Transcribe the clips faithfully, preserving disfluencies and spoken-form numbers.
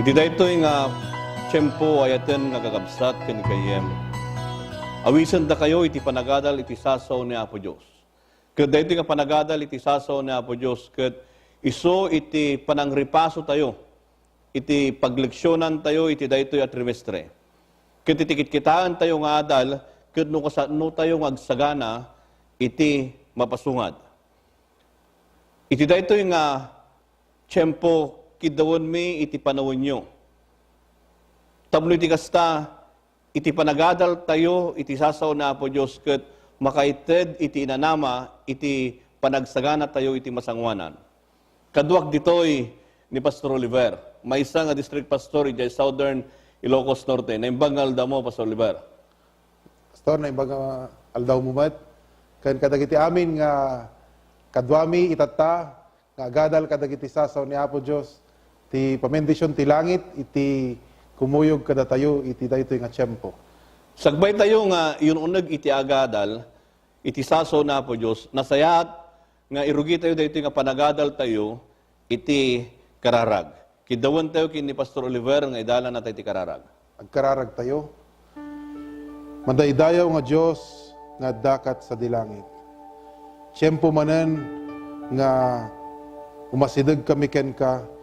Iti daytoy nga tiempo, ayaten nga kakabsat ken gayyem, awisendakayo iti panagadal iti sasaw ni Apo Dios. Ket daytoy nga panagadal iti sasaw ni Apo Dios ket isu iti panangripasotayo iti pagleksionantayo iti daytoy a trimestre. Ket iti kitkitaentayo nga adal ket no kasanotayo nga agsagana iti mapasungad. Iti daytoy nga tiempo, kiddawenmi iti panawenyo. Tapno iti kasta, iti panagadaltayo iti sasaw ni Apo Dios ket makaited iti inanama iti panagsaganatayo iti masangoanan. Kaduak ditoy ni Pastor Oliver, maysa nga district pastor idiay Southern Ilocos Norte. Naimbag nga aldawmo, Pastor Oliver. Pastor, naimbag nga aldawmo met. Ken kadagiti amin nga kaduami itatta, nga agadal kadagiti sasaw ni Apo Dios, ti pamendisyon ti langit iti kumuyog kadatayo iti daytoy nga tiempo. Sagbay tayo nga yun-uneg iti agadal iti sasaw ni Apo Dios, nasayaat nga irugi tayo daytoy nga panagadal tayo iti kararag. Kiddawentayo ken ni Pastor Oliver nga idalannatayo iti kararag. Agkararag tayo. Madaydayaw nga Dios nga addakat sadi langit. Tiempo manen nga umasidegkami kenka,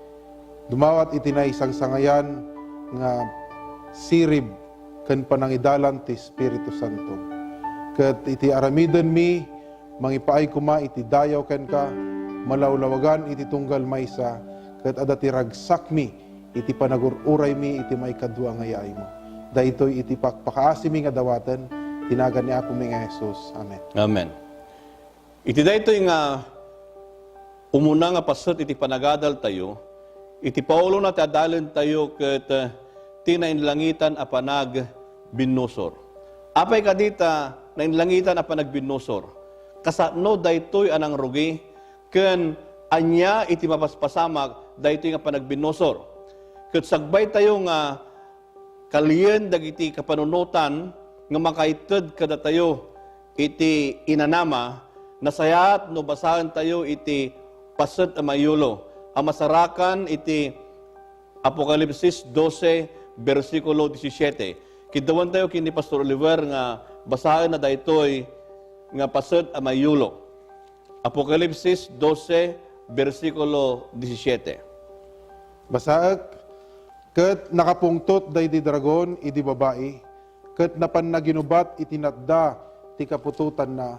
dumawat iti naisangsangayan nga sirib ken panangidalan ti Espiritu Santo. Ket iti aramidenmi, mangipaay koma iti dayaw kenka, malawlawagan iti tunggal maysa, ket adda ti ragsakmi iti panagur-uraymi iti maikadua nga yaaymo. Daytoy iti pakpakaasimi nga dawaten, ti nagan ni Apomi nga Jesus. Amen. Amen. Iti daytoy nga umuna nga paset iti panagadaltayo, iti Paulona ti adalentayo ket, eh, ti nainlangitan a panagbinnusor. Apay kadi ta nainlangitan a panagbinnusor? Kasano daytoy a nangrugi ken ania iti mapaspasamak daytoy nga panagbinnusor? Ket sagbay tayo nga kalien dagiti kapanunotan nga makaited kadatayo iti inanama, nasayaat no basaentayo iti paset a mayulo a masarakan iti Apokalipsis dose, bersikulo disisiete. Kiddawentayo ken ni Pastor Oliver nga basaenna daytoy nga paset a mayulo. Apokalipsis dose, bersikulo disisiete. Basaek, ket nakapungtot daydi dragon idi babai, ket napanna ginubat iti natda ti kaputotanna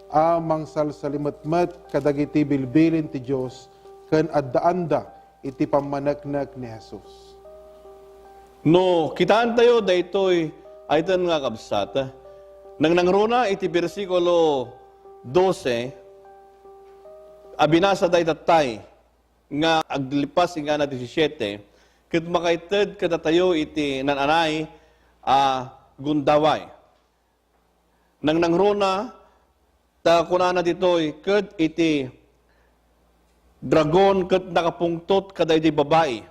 a mangsalsalimetmet kadagiti bilbilin ti Dios ken addaanda iti pammaneknek ni Jesus. No, kitaentayo daytoy, ayten nga kabsat, nangnangruna iti bersikulo dose, a binasa dayta tay, nga aglipas ingana disisiete, ket makaited kadatayo iti naan-anay a gundaway. Nangnangruna, ta kunana ditoy, ket iti dragon ket nakapungtot kadaydi babai.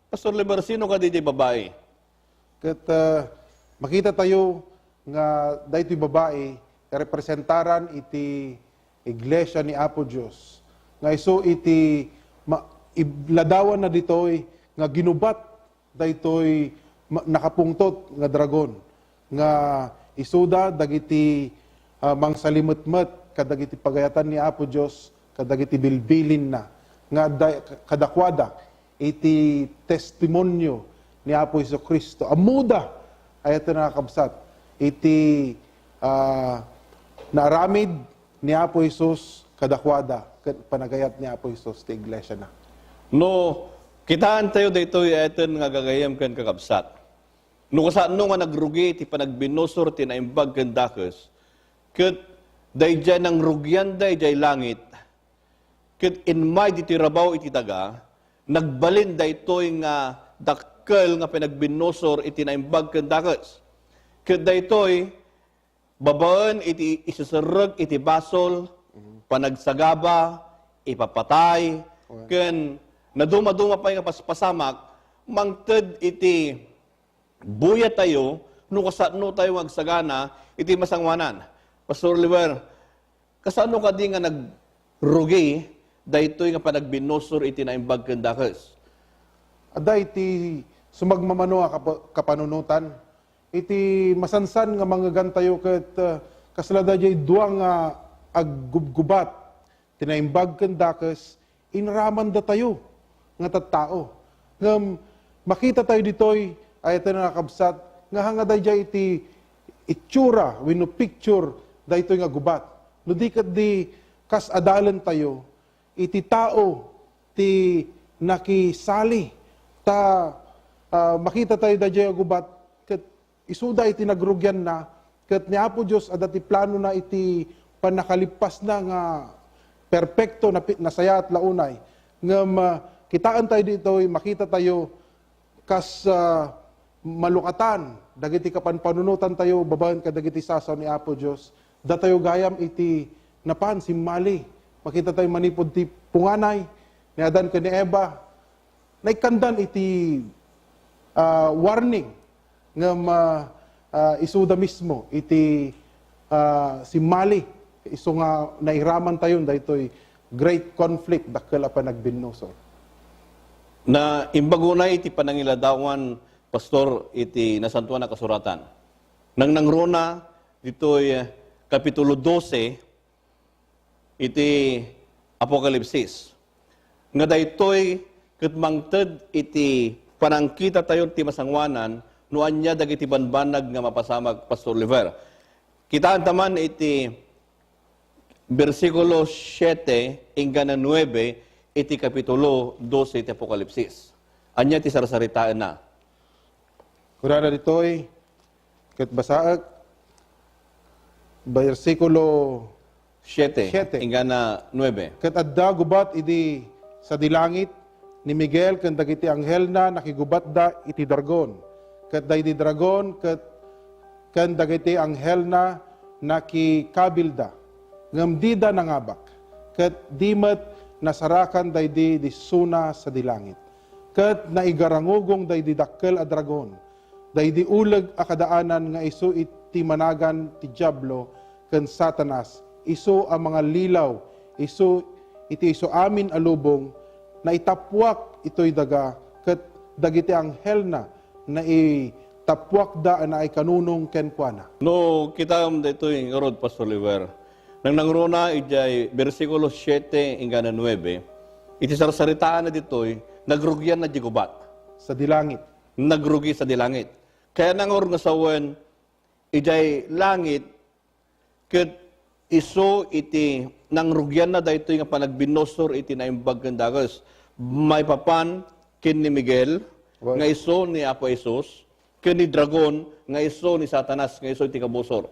Pastor Liber, sino kadaydi babai? Ket, ah, makita tayo nga daytoy babai representaran iti iglesia ni Apo Dios. Nga isu iti ma-, ib-, ladawanna ditoy nga ginubat daytoy ma-, nakapungtot nga dragon nga isuda dagiti, ah, mangsalimetmet kadagiti pagayatan ni Apo Dios kadagiti bilbilinna nga adda kadakuada iti testimonio ni Apo Jesu-Cristo. Ammoda, ayaten nga kabsat, iti, ah, naaramid ni Apo Jesus kadakuada ket panagayat ni Apo Jesus ti iglesiana. No, kitaentayo daytoy, ayaten nga gagayyem ken kakabsat. No kasano nga nagrugi ti panagbinnusor ti naimbag ken dakes, ket daydiay nangrugianda idiay langit, ket immay ditoy rabaw iti daga, nagbalin daytoy nga dakkel nga panagbinnusor iti naimbag ken dakes. Ket daytoy, babaen iti iseserrek iti basol, panagsagaba, ipapatay, ken nadumaduma pay nga paspasamak, mangted iti buyatayo no kasano tayo nga agsagana iti masangoanan. Pastor Oliver, kasano kadi nga nagrugi daytoy nga panagbinnusor iti naimbag ken dakes? Adda iti sumagmamano a kapa-, kapanunotan. Iti masansan nga mangngegantayo ket, ah, kasla daydiay dua nga aggubgubat ti naimbag ken dakes, inramandatayo nga tattao. Ngem makitatayo ditoy, ayaten a nakabsat, nga hanga daydiay iti itsura wenno picture daytoy nga gubat. No di ket di kas adalentayo, iti tao ti nakisali. Ta, ah, makitatayo daydiay a gubat ket isuda iti nagrugianna, ket ni Apo Dios adda ti planona iti pannakalippasna nga perpekto, napi-, nasayaat la unay. Ngem, ah, kitaentayo ditoy, makitatayo kas, ah, malukatan dagiti kapanpanunotantayo babaen kadagiti sasao ni Apo Dios. Datayo gayam iti napan, simmali. Makitatayo manipud ti punganay ni Adan ken ni Eva. Naikkandan iti, ah, warning ngem, ah, ah, isuda mismo iti, ah, simmali, isu nga nairamantayon daytoy great conflict, dakkel a panagbinnusor. Naimbag unay iti panangiladawan, Pastor, iti Nasantoan a Kasuratan. Nangnangruna ditoy, eh, Kapitulo dose iti Apokalipsis, nga daytoy ket mangted iti panangkitatayo ti masangoanan no ania dagiti banbanag nga mapasamak, Pastor Oliver. Kitaenta man iti bersikulo siete inggana nuebe iti Kapitulo dose ti Apokalipsis. Ania ti sarsaritaenna? Kunana ditoy, ket basaek, bersikulo siete, siete, inggana nuebe. Ket adda gubat idi sadi langit, ni Miguel ken dagiti anghelna nakigubatda iti dragon. Ket daydi dragon ket ken dagiti anghelna nakikabilda, ngem dida nangabak, ket di met nasarakan daydi dissuna sadi langit. Ket naigarangugong daydi dakkel a dragon, daydi uleg a kadaanan nga isu iti managan ti Diablo ken Satanas, isu a mangallilaw, isu iti isu amin a lubong, naitappuak itoy daga, ket dagiti anghelna naitappuakda a naikanunong kenkuana. No, kitaem daytoy ngarud, Pastor Oliver. Nangnangruna idiay bersikulo siete inggana nuebe, iti sarsaritaanna ditoy, nagrugianna di gubat. Sadi langit. Nagrugi sadi langit. Kayatna ngarud nga sawen, idiay langit, ket isu iti nangrugianna daytoy nga panagbinnusor iti naimbag ken dakes. Maipapan ken ni Miguel, Wen. Nga isu ni Apo Jesus, ken ni dragon, nga isu ni Satanas, nga isu iti kabusor.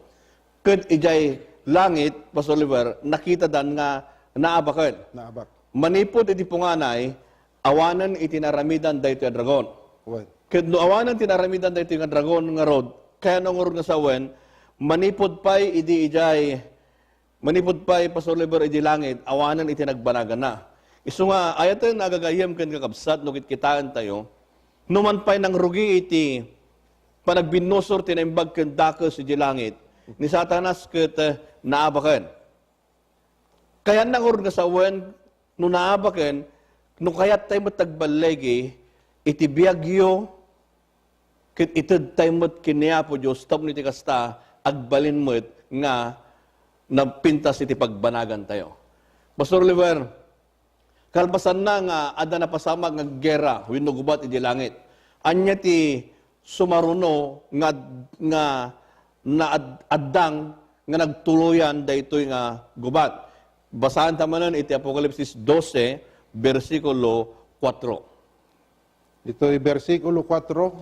Ket idiay langit, Pastor Oliver, nakitadan nga naabaken. Naabak. Manipud iti punganay, awanen iti naaramidan daytoy a dragon. Wen. Ket no awanen ti naaramidan daytoy nga dragon ngarud, kayatna ngarud nga sawen, manipud pay idi idiay, manipud pay, Pastor Oliver, idi langit, awanen iti nagbanaganna. Isu nga, ayaten a gagayyem ken kakabsat no kitkitaentayo, no man pay nangrugi iti panagbinnusor ti naimbag ken dakes iti langit, ni Satanas ket, eh, naabaken. Kayatna ngarud nga sawen, no naabaken, no kayattay met agballigi iti biagyo, ket itedtay met ken ni Apo Dios tapno iti kasta, agbalin met nga nagpintas iti pagbanagantayo. Pastor Oliver, kalpasanna nga adda napasamak nga gera wenno gubat iti langit, ania ti sumaruno nga, nga naad-, addang nga nagtuloyan daytoy nga gubat? Basaanta manen iti Apokalipsis dose, bersikulo kuatro. Ditoy bersikulo kuatro,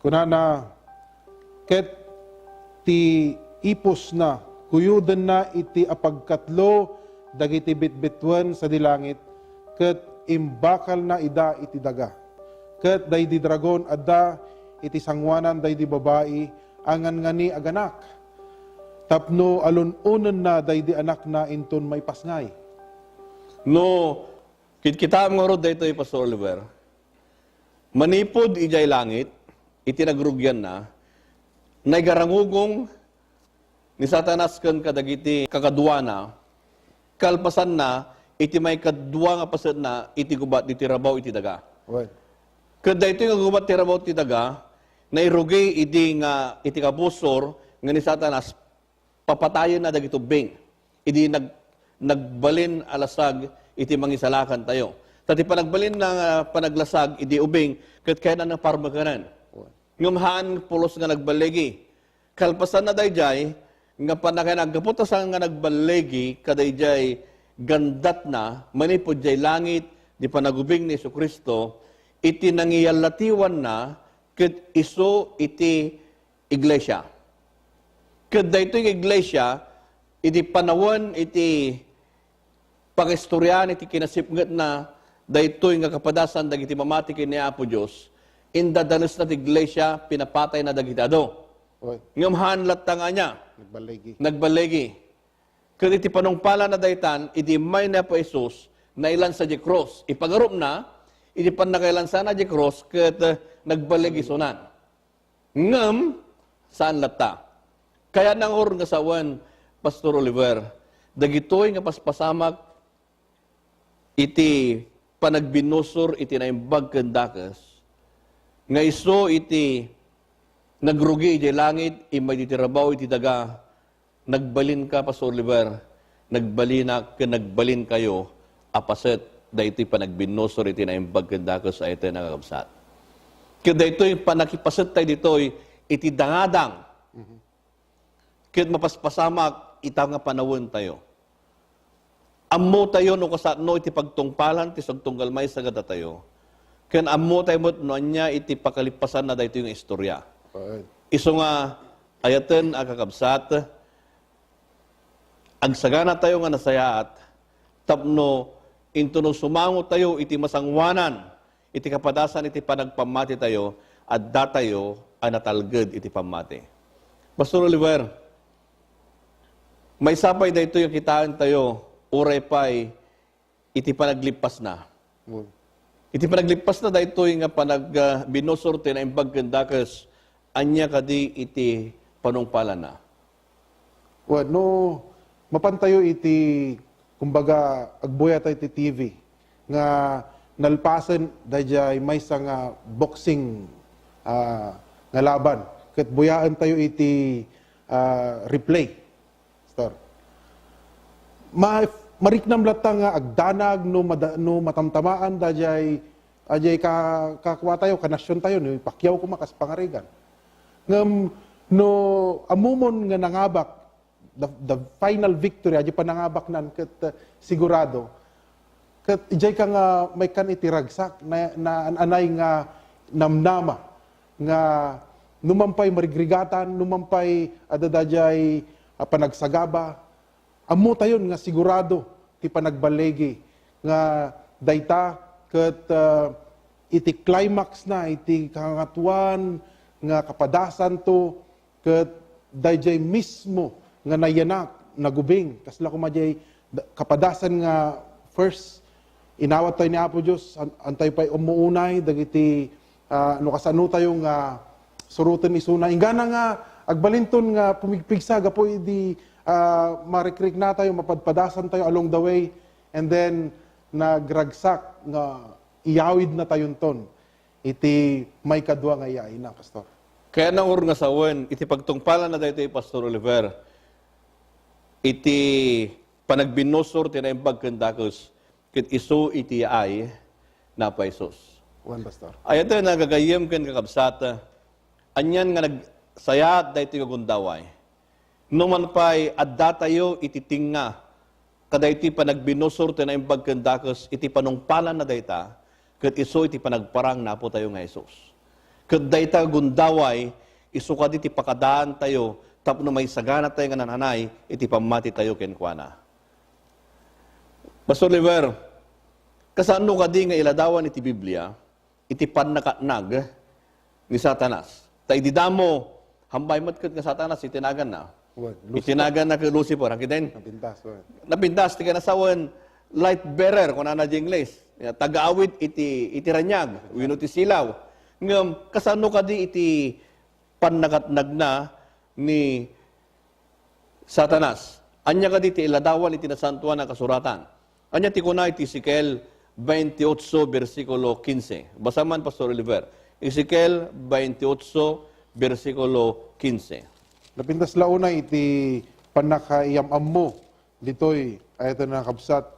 kunana, "Ket ti ipusna, kuyodenna iti apagkatlo dagiti bitbituen sadi langit, ket imbakalna ida iti daga. Ket daydi dragon adda iti sangoanan daydi babai a nganngani a ganak, tapno alun-onenna daydi anakna inton maipasngay." No, Kitkitaem ngarud daytoy, Pastor Oliver. Manipud idiay langit, iti nagrugianna, naigarangugong ni Satanas ken kadagiti kakaduana, kalpasanna, iti maikadua nga pasetna, iti gubat, iti rabaw, iti daga. Wen. Ket daytoy nga gubat ti rabaw ti daga, nairugi idi nga iti kabusor nga ni Satanas, papatayenna dagiti ubbing. Idi nag-, nagbalin a lasag iti mangisalakantayo. Ta ti panagbalin nga panaglasag idi ubing, ket kayatna nga parmekenen. Ngem haan pulos nga nagballigi. Kalpasanna daydiay, nga pannakayan, gapu ta saan nga nagballigi kadaydiay gandatna manipud diay langit, di panagubing ni Jesu-Cristo, iti nangiyallatiwanna ket isu iti iglesia. Ket daytoy nga iglesia, iti panawen iti pangistoriaan iti kinasipngetna daytoy nga kapadasan dagiti mamati ken ni Apo Dios, indadalesna ti iglesia, pinapatayna dagiti adu. Oy. Ngem haan latta nga ania? Nagballigi. Nagballigi. Ket iti panungpalanna daytan, idi immay ni Apo Jesus, nailansa di krus. Ipagarupna, iti pannakailansana di krus, ket, eh, nagballigi isunan. Ngem, saan latta. Kayatna ngarud nga sawen, Pastor Oliver, dagitoy nga paspasamak iti panagbinusor iti naimbag ken dakes, nga isu iti nagrugi idiay langit, immay iti rabaw iti daga, nagbalinka, Pastor Oliver, nagbalinak, ken nagbalinkayo a paset daytoy panagbinusor iti naimbag ken dakes a iti nakakabsat. Ket daytoy panakipaset tayo ditoy iti dangadang. Mhm. Ket mapaspasamak ita nga panawentayo. Ammotayo no kasano iti pagtungpalan ti sagtunggal maysa kadatayo. Ken ammotayo met no ania iti pakalipasanna daytoy nga istorya. Right. Isu nga ayaten a kakabsat, agsaganatayo nga nasayaat tapno intono sumangotayo iti masangoanan iti kapadasan iti panagpammatitayo, addatayo a natalged iti pammati. Pastor Oliver, maysa pay daytoy nga kitaentayo, uray pay iti panaglippasna. Mm. Iti panaglippasna daytoy nga panag-, ah, binusor ti naimbag ken dakes, ania kadi iti panungpalanna? Wen, no mapantayo iti, kumbaga, agbuyatayo iti T V nga nalpasen daydiay maysa nga boxing, ah, nga laban. Ket buyaentayo iti, ah, replay. Pastor. Ma-, mariknam latta nga agdanag no mada-, no matamtamaan daydiay, daydiay ka-, kakuatayo, kanasiontayo, ni Pacquiao koma kas pangarigan. Ngem no ammomon nga nangabak, the, the final victory, adi panangabaknan ket, uh, sigurado, ket idiay ka nga maikkan iti ragsak, na, na, anay nga namnama, nga numan pay marigrigatan, numan pay adda daydiay, ah, panagsagaba, ammotayon nga sigurado ti panagballigi nga dayta ket, ah, iti climax na, iti Kangatoan nga kapadasanto, ket daydiay mismo nga nayanak, nagubing, kasla koma diay da-, kapadasan nga first, inawat tayo ni Apo Dios, an-, antay pay ummuunay dagiti, ah, no kasano tayo nga suroten isuna. Inggana nga agbalinton nga pumigpigsa gapu idi, ah, marikrikna tayo, mapadpadasan tayo along the way, and then nagragsak nga iyawid na tayonton iti maikadua nga yaayna, Pastor. Kayatna ngarud nga sawen, iti pagtungpalanna daytoy, Pastor Oliver, iti panagbinusor ti naimbag ken dakes, ket isu iti yaay ni Apo Jesus. Wen, Pastor. Ayaten a gagayyem ken kakabsat, anian nga nagsayaat daytoy nga gundaway. Numan pay, addatayo iti tengnga kadaytoy panagbinusor ti naimbag ken dakes iti panungpalanna dayta, ket isu iti panagparang ni Apotayo nga Jesus. Ket dayta nga gundaway, isu kadi ti pakadaantayo tapno maisaganatayo nga nananay iti pammatitayo kenkuana. Pastor Oliver, kasano kadi nga iladawan iti Biblia iti pannakatnag ni Satanas? Ta idi damo, hambay met ket nga Satanas iti naganna. Wen, iti Lucifer. Naganna ket Lucifer, haanka diay? Napintas, wen. Napintas, ti kanasawen, light bearer, kunana di Ingles. Ya, taga-awid iti, iti raniag, wenno ti silaw. Ngem, kasano kadi iti pannakatnagna ni Satanas? Ania kadi ti iladawan iti Nasantoan a Kasuratan? Ania ti kuna iti Ezekiel twenty-eight, bersikulo quince. Basa man, Pastor Oliver. Ezekiel twenty-eight, bersikulo quince. Napintas la unay iti pannakaiyam-ammo ditoy, ayaten a kabsat,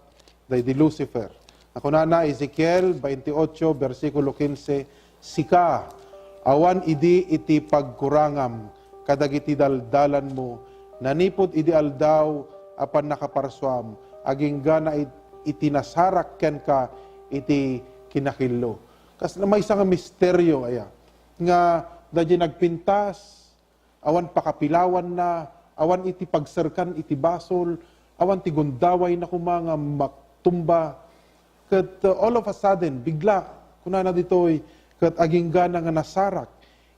daydi Lucifer. Kunana, Ezekiel twenty-eight, bersikulo quince, "Sika, awan idi iti pagkurangam kadagiti daldalanmo, nanipud idi aldaw a pannakaparsuam, aginggana it-, iti nasarak kenka iti kinakillo." Kas maysa nga misterio, aya, nga daydi nagpintas, awan pakapilawanna, awan iti pagserkan iti basol, awan ti gundawayna koma nga maktumba. Ket, uh, all of a sudden, bigla, kunana ditoy, ket aginggana nga nasarak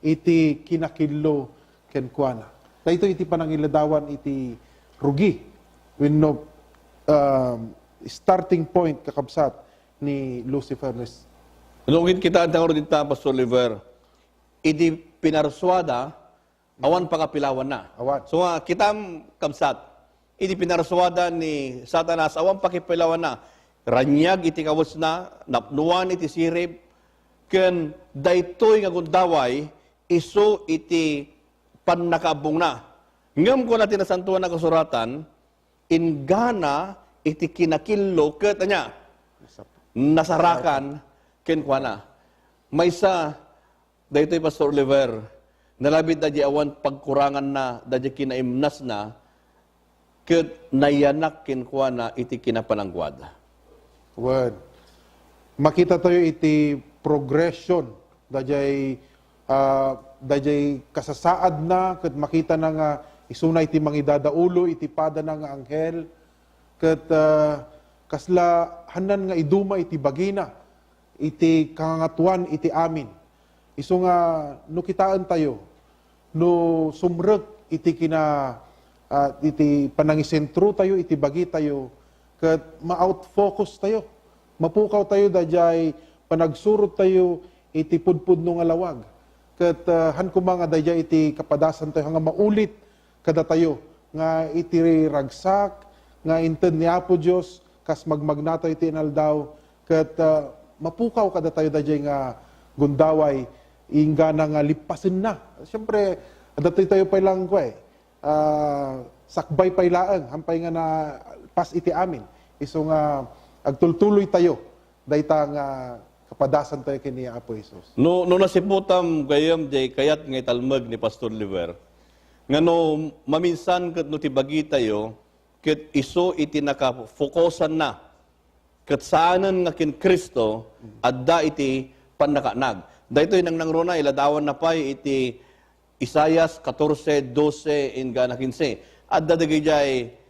iti kinakillo kenkuana. Daytoy iti panangiladawan iti rugi wenno, um, starting point, kakabsat, ni Lucifer. No, kitkitaen tayo dita, Pastor Oliver, idi pinarsuada, awan pakapilawanna. Awan. So, nga, kitam, kabsat, idi pinarsuada ni Satanas, awan pakapilawanna. Raniag iti kawesna, napnuan iti sirib, ken daytoy nga gundaway, isu iti pannakaabbongna. Ngem kuna ti Nasantoan a Kasuratan, inggana iti kinakillo ket ania? Nasap-, nasarakan kenkuana. Maysa, daytoy, Pastor Oliver, nalabit daydi awan pagkuranganna, daydi kinaimnasna, ket nayanak kenkuana iti kinapanangguad. Wen, makita tayo iti progression daydiay, ah, daydiay kasasaadna, ket makitana nga isuna iti mangidadaulo iti padana nga anghel, ket, ah, kasla hannan nga iduma iti bagina iti kangangatuan iti amin. Isu nga no kitaentayo, no sumrek iti kina-, ah, iti panangisentrotayo iti bagitayo, ket ma-out focus tayo. Mapukaw tayo daydiay panagsurot tayo iti pudpudno nga lawag. Ket, ah, han koma nga daydiay iti kapadasan tayo nga maulit kadatayo nga iti ragsak nga inted ni Apo Dios kas magmagna tayo iti inaldaw, ket, ah, mapukaw kadatayo daydiay nga gundaway inggana nga lippasenna. Siempre, adda tayo pay lang, kuay, ah, sakbay pay laeng, hampay nga napas iti amin. Isu nga agtultuloy tayo dayta nga kapadasan tayo ken ni Apo Jesus. No, no nasiputam gayam, diay kayat nga italmeg ni Pastor Oliver, nga no maminsan ket no ti bagitayo, ket isu iti nakafokusanna, ket saanen nga ken Cristo, adda iti pannakaanag. Daytoy nangnangruna, iladawanna pay iti Isaias catorce, doce, inggana quince. Adda dagidiay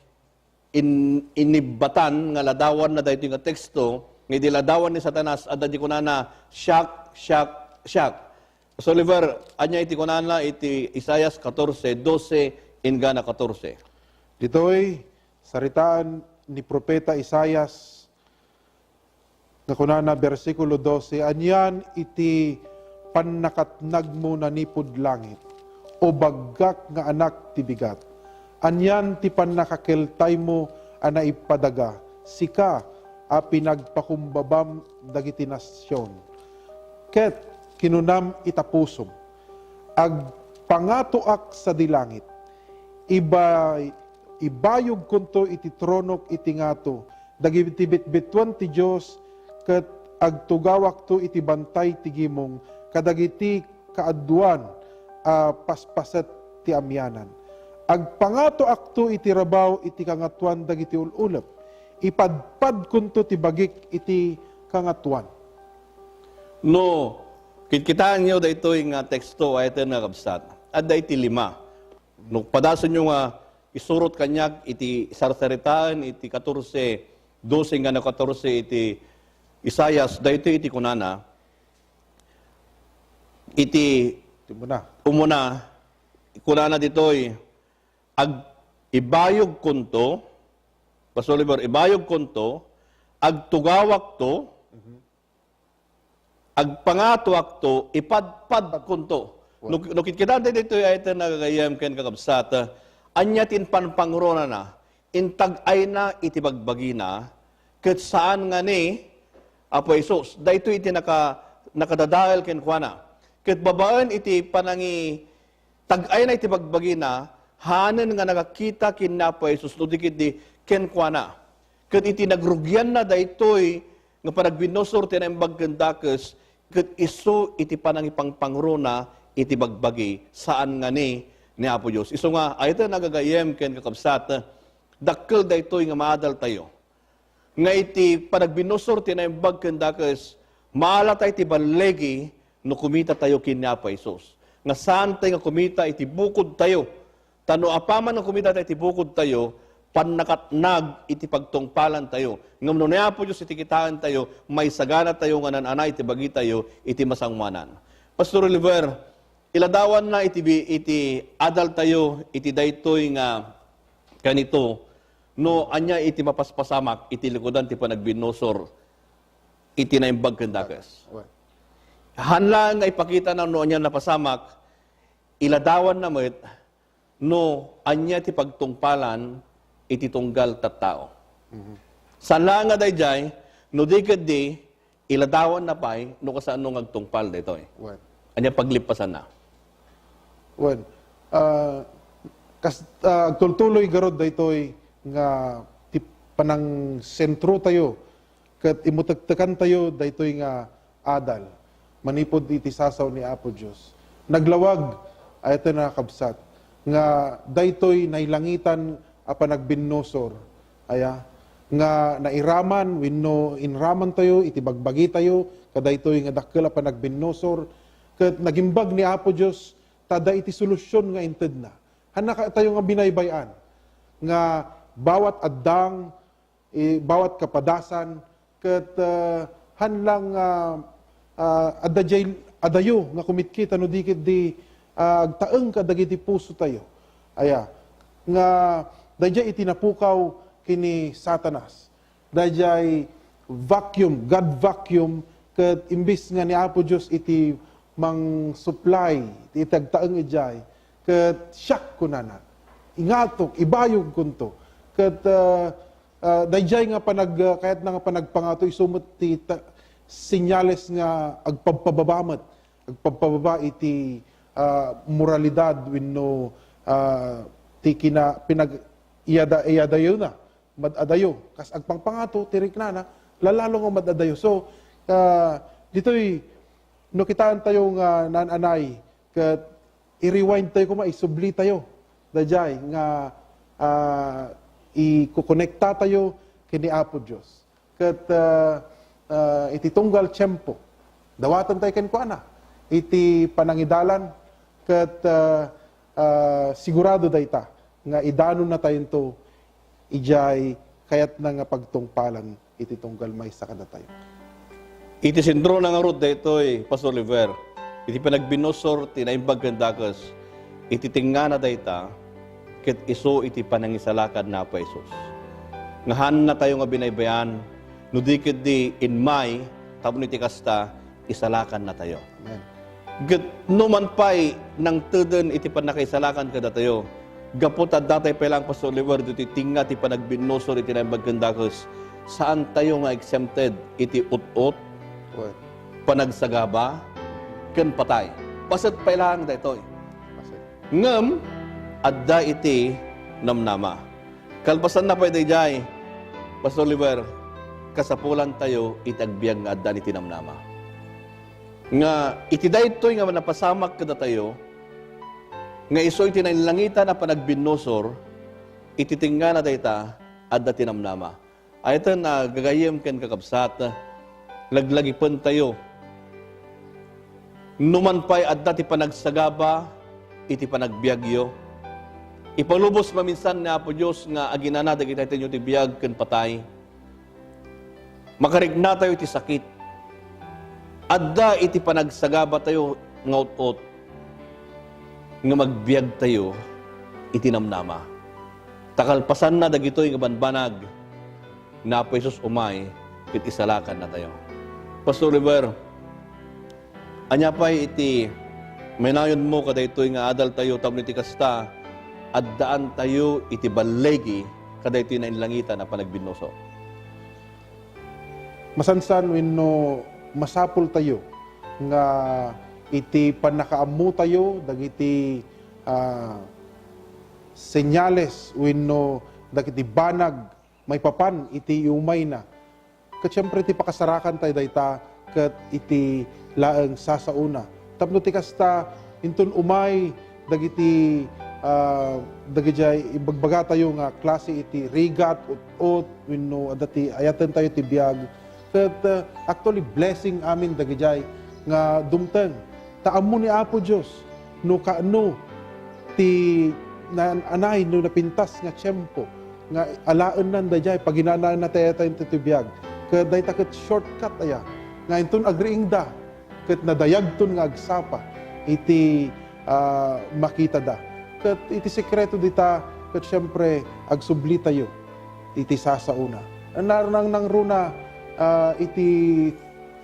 in-, inibbatan nga ladawanna daytoy nga teksto, nga idi ladawan ni Satanas, adda di kunana, "Siak, siak, siak." So, Oliver, ania iti kunana iti Isaias catorce, doce, inggana catorce? Ditoy, saritaan ni Propeta Isaias, nga kunana, bersikulo doce, "Anian iti pannakatnagmo nanipud langit, O baggak nga anak ti bigat? Anian ti pannakakeltaymo a naipadaga, sika a pinagpakumbabam dagiti nasion? Ket kinunam ita pusom, 'Agpangatoak sadi langit. Iba-, ibayogkonto iti tronok iti ngato dagiti bitbituan ti Dios, ket agtugawakto iti bantay ti gimong kadagiti kaaduan a paspaset ti amianan. Agpangatoakto iti rabaw iti kangatoan dagiti ul-ulep. Ipadpadkonto ti bagik iti kangatoan." No, kitkitaenyo daytoy nga teksto, ayaten nga kabsat. Adda iti lima. No, padasenyo nga isurot kaniak iti Sarsaritaen iti catorce doce nga no catorce iti Isaias, daytoy iti kunana, iti Iti umuna. Umuna, kunana ditoy, ag-, ibayogkonto, Pastor Oliver, ibayogkonto, agtugawakto, Mhm. agpangatoakto, ipadpadkonto. Wow. No, no kitkitaentayo ditoy, ayaten nga gagayyem ken kakabsat, ania ti impanpangrunana, intag-ayna iti bagbagina, ket saan nga ni, Apo Jesus. Daytoy iti naka-, nakadadael kenkuana. Ket babaen iti panangi-, tag-ayna iti bagbagina, hanen nga nagakita ken ni Apo Jesus no di ketdi kenkuana. Ket iti nagrugianna daytoy nga panagbinnusor ti naimbag ken dakes, ket isu iti panangipangpangruna iti bagbagi, saan nga ni, ni Apo Dios. Isu nga, ay ta nagagayyem ken kakabsat, dakkel daytoy nga maadaltayo. Nga iti panagbinnusor ti naimbag ken dakes, maalatayo ti balligi no kumitatayo ken ni Apo Jesus. Nga saantayo nga kumita iti bukodtayo. Ta no apaman nga kumitatayo iti bukodtayo, pannakatnag iti pagtungpalantayo. Ngem no ni Apo Dios iti kitaentayo, maisaganatayo nga naan-anay iti bagitayo iti masangoanan. Pastor Oliver, iladawanna iti bi-, iti adaltayo iti daytoy nga kanito, no ania iti mapaspasamak iti likudan ti panagbinnusor iti naimbag ken dakes. Well. Haan laeng nga ipakitana no ania napasamak, iladawanna met no ania ti pagtungpalan iti tunggal tattao. Mhm. Saan laeng nga daydiay, no di ketdi, iladawanna pay no kasano nga agtungpal daytoy. Wen. Ania paglippasanna? Wen. Ah, kas-, ah, agtultuloy garud daytoy nga ti panangsentro tayo ket imutektekan tayo daytoy nga adal manipud iti sasaw ni Apo Dios. Naglawag, ay ito nakakabsat, nga daytoy nailangitan a panagbinnusor, aya, nga nairaman wenno inraman tayo iti bagbagi tayo kadaytoy nga dakkel a panagbinnusor, ket nagimbag ni Apo Dios ta adda iti solusyon nga intedna. Hanna ka-, tayo nga binaybay-an nga bawat addang, eh, bawat kapadasan, ket, ah, han lang, ah, ah, adda jay, adayo nga kumitkita no di ketdi, ah, agtaeng kadagiti puso tayo. Aya, nga dayjay iti napukaw ken ni Satanas. Dayjay vacuum, God vacuum, ket imbes nga ni Apo Dios iti mang-supply iti agtaeng idiay, ket siak kunana, ingatok, ibayog kunto. Ket, ah, ah, dayjay nga panag-, ah, kayatna nga panagpangato, isu met ti ta-, senyales nga agpabpababa met, agpabpababa iti, ah, moralidad wenno, ah, ti kina-, pinag-, iyada-, iyadayona. Mad-adayo. Kas agpangpangato ti riknana, lalalo nga mad-adayo. So, ah, ditoy, no kitaentayo nga naan-anay, ket i-rewind tayo koma, isubli tayo. Dayjay nga, ah, ikukonekta tayo ken ni Apo Dios. Ket, ah, ah, iti tunggal tiempo, dawaten tayo kenkuana iti panangidalan, ket, ah, ah, sigurado dayta nga idanonnatayonto idiay kayatna nga pagtungpalan iti tunggal maysa kadatayo. Iti sentrona ngarud daytoy, Pastor Oliver, iti panagbinnusor ti naimbag ken dakes, iti tengngana dayta, ket isu iti panangisalakan ni Apo Jesus. Nga haannatayo nga binaybayan, no di ketdi immay, tapno iti kasta, isalakannatayo. Amen. Ket no man pay nangteden iti pannakaisalakan kadatayo, gapu ta adda tay pay laeng, Pastor Oliver, ditoy tengnga ti panagbinnusor iti naimbag ken dakes, saantayo nga exempted iti ut-ot, Wen. panagsagaba, ken patay. Paset pay laeng daytoy. Paset. Ngem adda iti namnama. Kalpasanna pay daydiay, Pastor Oliver, kasapulantayo iti agbiag nga addaan iti namnama. Nga iti daytoy nga napasamak kadatayo, nga isu iti nainlangitan a panagbinnusor, iti tengngana dayta, adda ti namnama. Ay ta nga gagayyem ken kakabsat, laglagipentayo. No man pay adda ti panagsagaba iti panagbiagyo, ipalubos maminsan ni Apo Dios nga aginana dagiti aytenyo ti biag ken patay. Makariknatayo iti sakit. Adda iti panagsagabatayo nga ut-ot nga magbiagtayo iti namnama. Ta kalpasanna dagitoy nga banbanag, ni Apo Jesus umay ket isalakannatayo. Pastor Oliver, ania pay iti maynayonmo kadaytoy nga adaltayo tapno iti kasta, addaantayo iti balligi kadaytoy nainlangitan a panagbinnusor? Masansan wenno masapultayo nga iti pannakaammotayo dagiti, ah, senyales wenno dagiti banag maipapan iti iumayna. Ket siempre, ti pakasarakan tayo dayta ket iti laeng sasaona. Tapno ti kasta, inton umay dagiti, ah, dagidiay ibagbagatayo nga klase iti rigat, ut-ot, wenno adda ti ayatentayo ti biag. Ket, ah, actually, blessing amin dagidiay nga dumteng. Ta ammo ni Apo Dios no kaano ti naan-anay no napintas nga tiempo nga alaennan daydiay, paginanaenna ti ayatentayo ti biag. Ket dayta ket shortcut aya, nga inton agriingda, ket nadayagton nga agsapa iti, ah, makitada. Ket iti sekreto dita, ket siempre, agsublitayo iti sasaona. Nangnangruna, ah, iti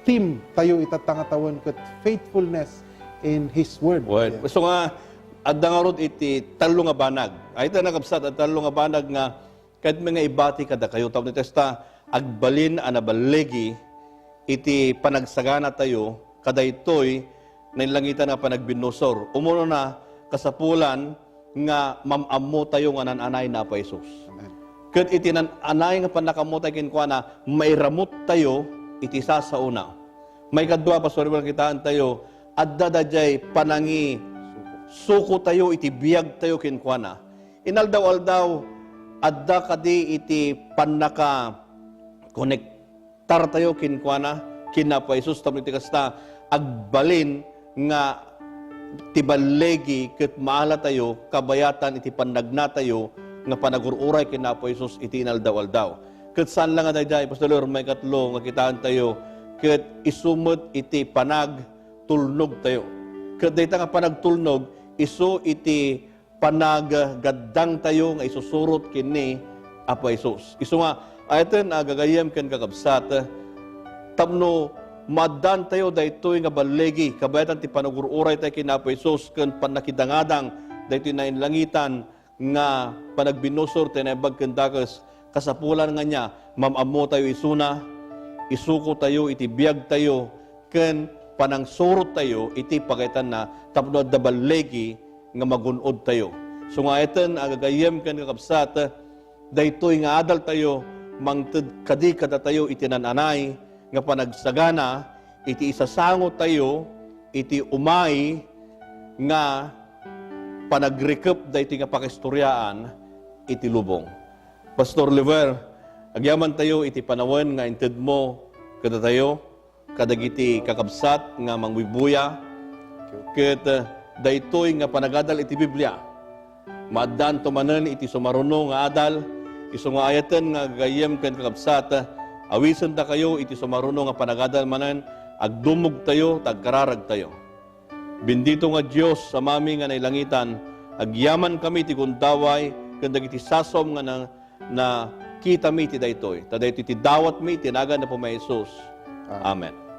theme tayo ita nga tawen ket faithfulness in His Word. Word. Yeah. So nga, adda ngarud iti tallo nga banag. Ay, ita nakabsat, adda tallo nga banag nga kayatmi nga ibati kadakayo. Tapno iti kasta, agbalin a naballigi iti panagsaganatayo kadaytoy nainlangitan nga panagbinnusor. Umuna, kasapulan nga mam-ammotayo nga naan-anay ni Apo Jesus. Amen. Ket iti naan-anay nga pannakaammotayo kenkuana, mairamottayo iti sasaona. Maikadua, Pastor River, kitaentayo, adda daydiay panangisukotayo iti biagtayo kenkuana. Inaldaw-aldaw, adda kadi iti pannaka-connect tartayo kenkuana, ken Apo Jesus, tapno iti kasta, agbalin nga ti balligi ket maalatayo kabayatan iti pannagnatayo nga panagur-uray ken Apo Jesus iti inaldaw-aldaw. Ket saan la nga daydiay, Pastor Leo, maikatlo nga kitaentayo, ket isu met iti panagtulnogtayo. Ket dayta nga panagtulnog, isu iti panaggaddangtayo nga isusurot ken ni Apo Jesus. Isu nga, ayaten a gagayyem ken kakabsat, tapno maaddaantayo daytoy nga balligi, kabayatan ti panagur-uraytayo ken Apo Jesus ken pannakidangadang daytoy nainlangitan nga panagbinnusor ti naimbag ken dakes, kasapulan nga ania, mam-ammotayo isuna, isukotayo iti biagtayo, ken panangsurottayo iti pagayatanna tapno adda balligi nga magun-odtayo. So nga iten, a gagayyem ken kakabsat, daytoy nga adaltayo mangted kadi kadatayo iti naan-anay nga panagsagana iti isasangotayo iti umay nga panagrikep daytoy nga pakaistoriaan iti lubong. Pastor Oliver, agyamantayo iti panawen nga intedmo kadatayo, kadagiti kakabsat nga mangbubuya, ket, eh, daytoy nga panagadal iti Biblia. Maaddaanto manen iti sumaruno nga adal, isu nga ayaten nga gagayyem ken kakabsat, awisendakayo iti sumaruno nga panagadal manen, agdumogtayo ta agkararagtayo. Bendito nga Dios, Amami nga nailangitan, agyamankami iti gundaway ken dagiti sasaom nga na-, nakitami iti daytoy. Ta daytoy ti dawatmi iti nagan ni Apomi a Jesus. Amen. Amen.